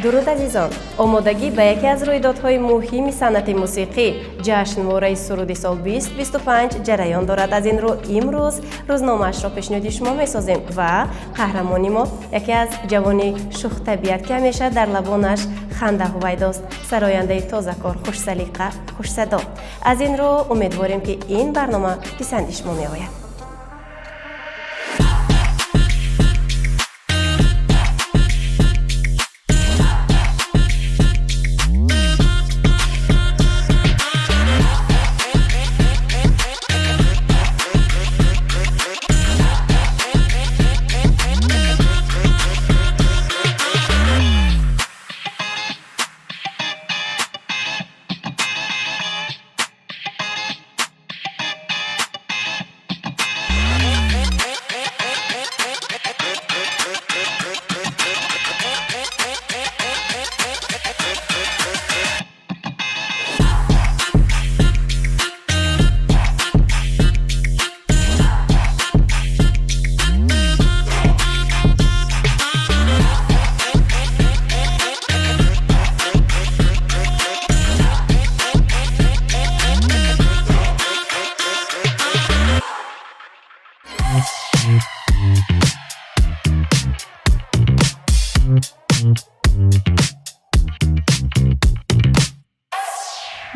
Дуруд, азизон! Омодагӣ ба яке аз рӯйдодҳои муҳими санъати мусиқӣ, ҷашнвораи суруди сол 2025 ҷараён дорад. Аз ин рӯ имрӯз рӯзномаашро пешниҳоди шумо месозем ва қаҳрамони мо яке аз ҷавони шухтабиат, ки ҳамеша дар лабонаш ханда ҳувайдост, сарояндаи тозакор, хушсалиқа, хушсадо. Аз ин рӯ умедворем, ки ин барнома писанди шумо меояд.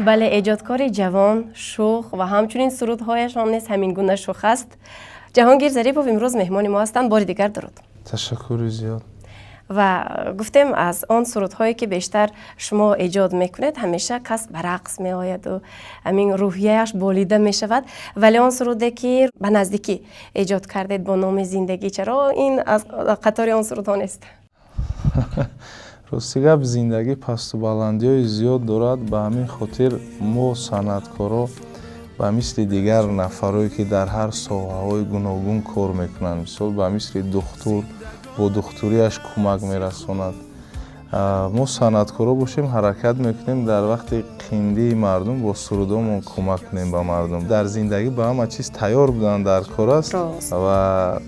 Бале, эҷодкори ҷавон, шӯх ва ҳамчунин сурудҳояшон низ ҳамин гуна шӯх аст. Ҷаҳонгир Зарипов имрӯз меҳмони мо ҳастанд. Бори дигар дуруд. Ташаккури зиёд. Ва гуфтем, аз он сурудҳое ки бештар шумо эҷод мекунед, ҳамеша кас ба рақс меояду ҳамин рӯҳияаш болида мешавад. Вале он суруде ки ба наздикӣ эҷод кардед бо номи «Зиндагӣ», чаро ин аз қатори он сурудҳо нест? Рости гап, зиндагӣ пасту баландиҳои зиёд дорад. Ба ҳамин хотир мо, санъаткоро, ба мисли дигар нафарое, ки дар ҳар соҳаҳои гуногун кор мекунанд, мисол, ба мисли духтур бо духтуриаш кӯмак мерасонад, мо санъаткоро бошем, ҳаракат мекунем дар вақти қиндии мардум бо сурудомон кӯмак кунем ба мардум. Дар зиндагӣ ба ҳама чиз тайёр будан дар кор аст ва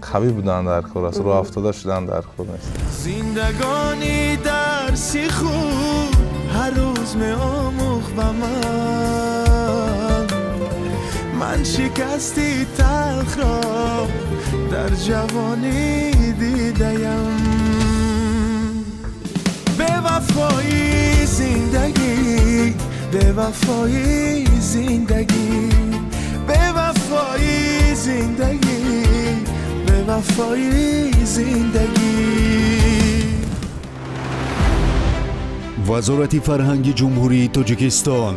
қавӣ будан дар кор аст, рӯҳафтода шудан дар кор нест. Зиндагонӣ дарси хуб ҳар рӯз меомӯхт ба ман. Ман шикасти талхро дар ҷавонӣ дидаям. Бевафои зиндагӣ, бевафои зиндагӣ, бевафои зиндагӣ, бевафои зиндагӣ. Вазорати фарҳанги Ҷумҳурии Тоҷикистон,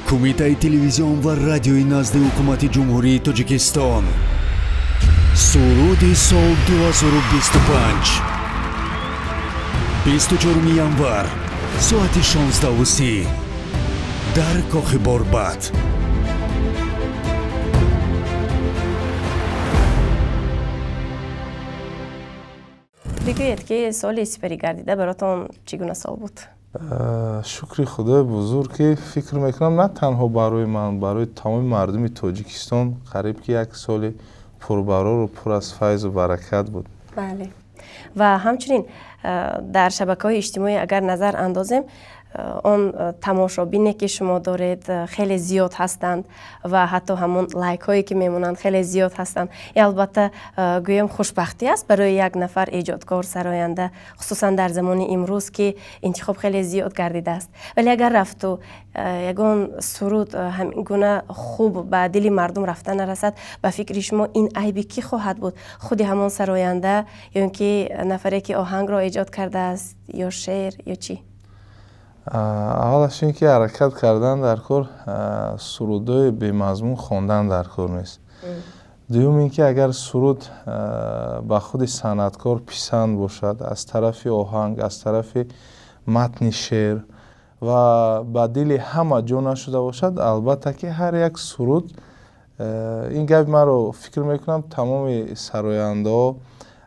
Кумитаи телевизион ва радиои назди Ҳукумати Ҷумҳурии Тоҷикистон, суруди сол 2025, 24 январ, соати 16:30 дар Кохи Борбад. Бигӯед, ки соли сипарӣ гардида баротон чӣ гуна сол буд? Шукри Худои бузург, ки фикр мекунам, на танҳо барои ман, барои тамоми мардуми Тоҷикистон қариб ки як соли пурбарору пур аз файзу баракат буд. Бале, ва ҳамчунин дар шабакаҳои иҷтимоӣ агар назар андозем, он тамошобине, ки шумо доред, хеле зиёд ҳастанд ва ҳатто ҳамон лайкҳое, ки мемонанд, хеле зиёд ҳастанд. Ин албатта, гӯем, хушбахтӣ аст барои як нафар эҷодкор, сароянда, хусусан дар замони имрӯз, ки интихоб хеле зиёд гардидааст. Вале агар рафту ягон суруд ҳамин гуна хуб ба дили мардум рафта нарасад, ба фикри шумо ин айби кӣ хоҳад буд? Худи ҳамон сароянда ё ин ки нафаре, ки оҳангро эҷод кардааст, ё шеър, ё чӣ? Аввалаш ин ки ҳаракат кардан дар кор, сурудҳои бемазмун хондан дар кор нест. Дуюм ин ки агар суруд ба худи санъаткор писанд бошад, аз тарафи оҳанг, аз тарафи матни шеър, ва ба дили ҳама ҷо нашуда бошад, албатта ки ҳар як суруд, ин гапи маро, фикр мекунам, тамоми сарояндаҳо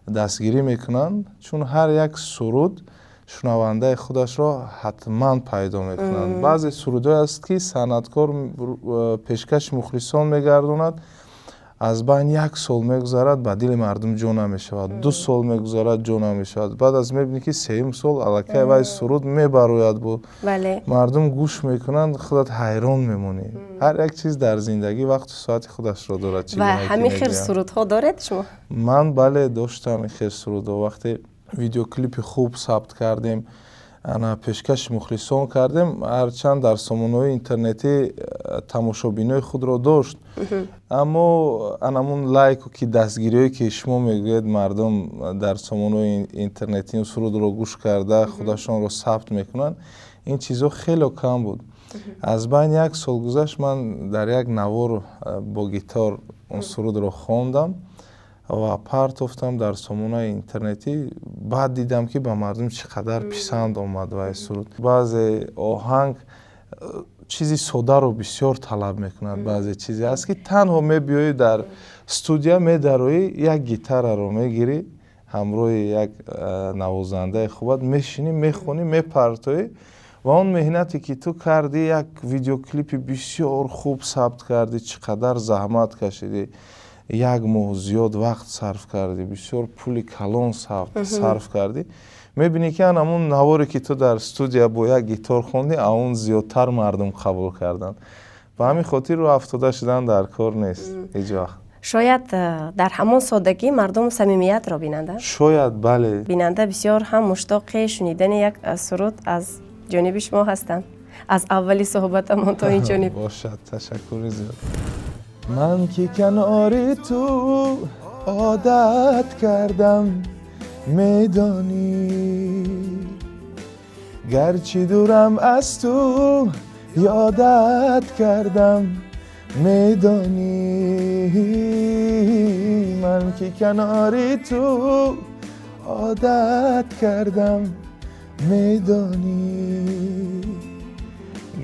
дастгирӣ мекунанд, чун ҳар як суруд шунавандаи худашро ҳатман пайдо мекунанд. Баъзе сурудҳое аст, ки санъаткор пешкаши мухлисон мегардонад. Аз байн як сол мегузарад, ба дили мардум ҷо намешавад, 2 сол мегузарад, ҷо намешавад. Баъд аз мебинӣ, ки сеюм сол аллакай вай суруд мебарояд, бо мардум гӯш мекунанд, худат ҳайрон мемонӣ. Ҳар як чиз дар зиндагӣ вақту соати худашро дорад. Ва ҳамин хел сурудҳо доред шумо? Ман, бале, доштам ин хел сурудҳо. Вақте видеоклипи хуб сабт кардем, ана пешкаши мухлисон кардем, ҳарчанд дар сомонаҳои интернетӣ тамошобинои худро дошт, аммо анамун лайку ки дастгириҳое, ки шумо мегӯед, мардум дар сомонаҳои интернетӣ сурудро гӯш карда, худашонро сабт мекунанд, ин чизҳо хело кам буд. Аз байни як сол гузашт, ман дар як навор бо гитор он сурудро хондам ва партофтам дар сомонаи интернетӣ. Баъд дидам, ки ба мардум чӣ қадар писанд омад вай суруд. Баъзе оҳанг чизи содаро бисёр талаб мекунад. Баъзе чизе аст, ки танҳо мебиёӣ, дар студия медароӣ, як гитараро мегирӣ, ҳамроҳи як навозандаи хубат мешинӣ, мехонӣ, мепартоӣ ва он меҳнате, ки ту кардӣ, як видеоклипи бисёр хуб сабт кардӣ, чӣ қадар заҳмат кашидӣ, як моҳ зиёд вақт сарф кардӣ, бисёр пули калон сарф кардӣ, мебинӣ, ки анамун наворе, ки ту дар студия бо як гитор хондӣ, а он зиёдтар мардум қабул карданд. Ба ҳамин хотир рӯ афтода шудан дар кор нест ҳеҷ вақт. Шояд дар ҳамон содагӣ мардум самимиятро бинанд. Шояд, бале. Бинанда бисёр ҳам муштоқи шунидани як суруд аз ҷониби шумо ҳастанд, аз аввали суҳбатамон то ин ҷониб. Бошад, ташаккури зиёд. Ман ки канори ту одат кардам, медонӣ, гарчи дурам, аз ту ёдат кардам, медонӣ. Ман ки канори ту одат кардам, медонӣ,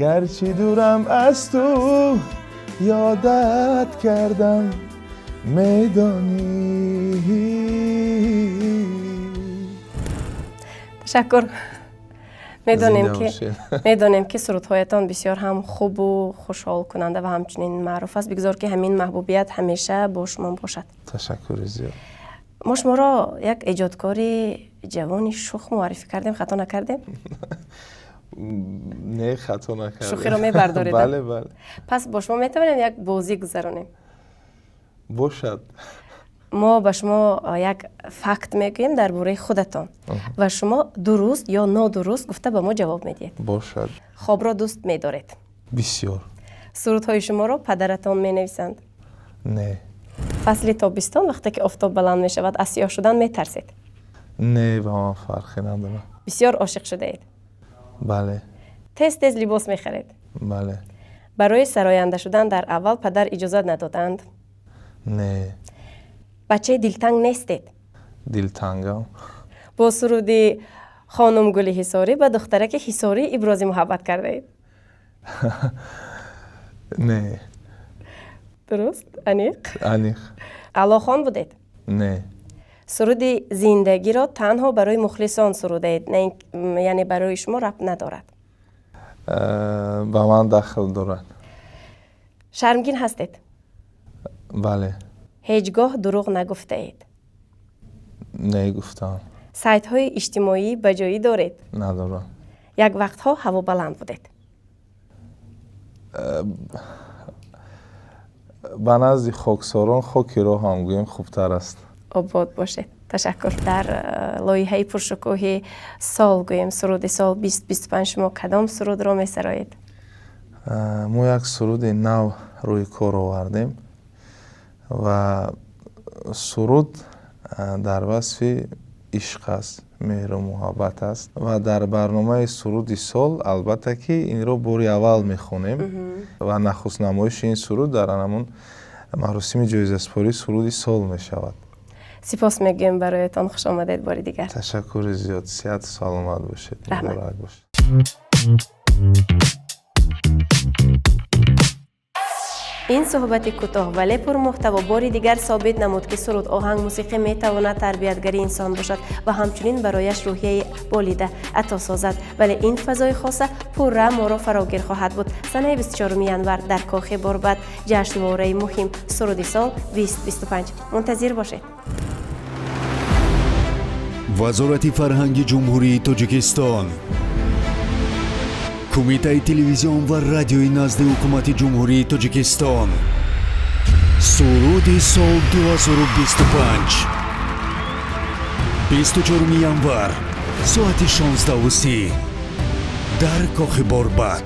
гарчи дурам, аз ту ёдат кардам, медонӣ. Ташаккур. Медонем, ки сурудҳоятон бисёр ҳам хубу хушҳолкунанда ва ҳамчунин маъруф аст. Бигзор, ки ҳамин маҳбубият ҳамеша бо шумо бошад. Ташаккури зиёд. Мо шуморо як эҷодкори ҷавони шух муаррифӣ кардем, хато накардем? Не, хато накардем. Шухиро мебардоред? Бале. Пас бо шумо метавонем як бозӣ гузаронем? Бошад. Мо ба шумо як факт мегӯем дар бораи худатон ва шумо дуруст ё нодуруст гуфта ба мо ҷавоб медиҳед. Бошад. Хобро дӯст медоред? Бисёр. Сурудҳои шуморо падаратон менависанд? Не. Фасли тобистон, вақте ки офтоб баланд мешавад, аз сиёҳ шудан метарсед? Не, ба ман фарқе надорад. Бисёр ошиқ шудаед? Бале. Тез тез либос мехаред? Бале. Барои сароянда шудан дар аввал падар иҷозат надоданд? Не. Бачаи дилтанг нестед? Дилтангам. Бо суруди «Хонумгули Ҳисорӣ» ба духтараки ҳисорӣ ибрози муҳаббат кардаед? Не. Дуруст, аниқ? Аниқ. Аълохон будед? Не. Суруди «Зиндагиро» танҳо барои мухлисон сурудаед, яъне барои шумо рабт надорад? Ба ман дахл дорад. Шармгин ҳастед? Бале. Ҳеҷ гоҳ дурӯғ нагуфтаед? Не, гуфтам. Сайтҳои иҷтимоӣ ба ҷоӣ доред? Надорам. Як вақтҳо ҳавобаланд будед? Ба назди хоксорон хоки роҳам гӯем хубтар аст. Обод бошед, ташаккур. Дар лоиҳаи пуршукӯҳи сол, гӯем суруди сол 2025, шумо кадом сурудро месароед? Мо як суруди нав рӯи кор овардем ва суруд дар васфи ишқ аст, меҳру муҳаббат аст ва дар барномаи суруди сол, албатта, ки инро бори аввал мехонем ва нахуст намоиши ин суруд дар анамун маросими ҷоизаспории суруди сол мешавад. Сипос мегӯем бароятон, хуш омадед бори дигар. Ташаккури зиёд, сиҳату саломат бошед. Раҳмат. Муборак бошед. Ин суҳбати кӯтоҳ, вале пурмуҳтаво бори дигар собит намуд, ки суруд, оҳанг, мусиқӣ метавонад тарбиятгари инсон бошад ва ҳамчунин барояш рӯҳияи болида ато созад. Вале ин фазои хоса пурра моро фарогир хоҳад буд. Санаи 24 январ дар Кохи Борбад ҷашнвораи муҳим «Суруди сол 2025». Мунтазир бошед. Вазорати фарҳанги Ҷумҳурии Тоҷикистон, Кумитаи телевизион ва радиои назди Ҳукумати Ҷумҳурии Тоҷикистон, «Суруди сол 2025», 24 январ, соати 16:30 дар Кохи Борбад.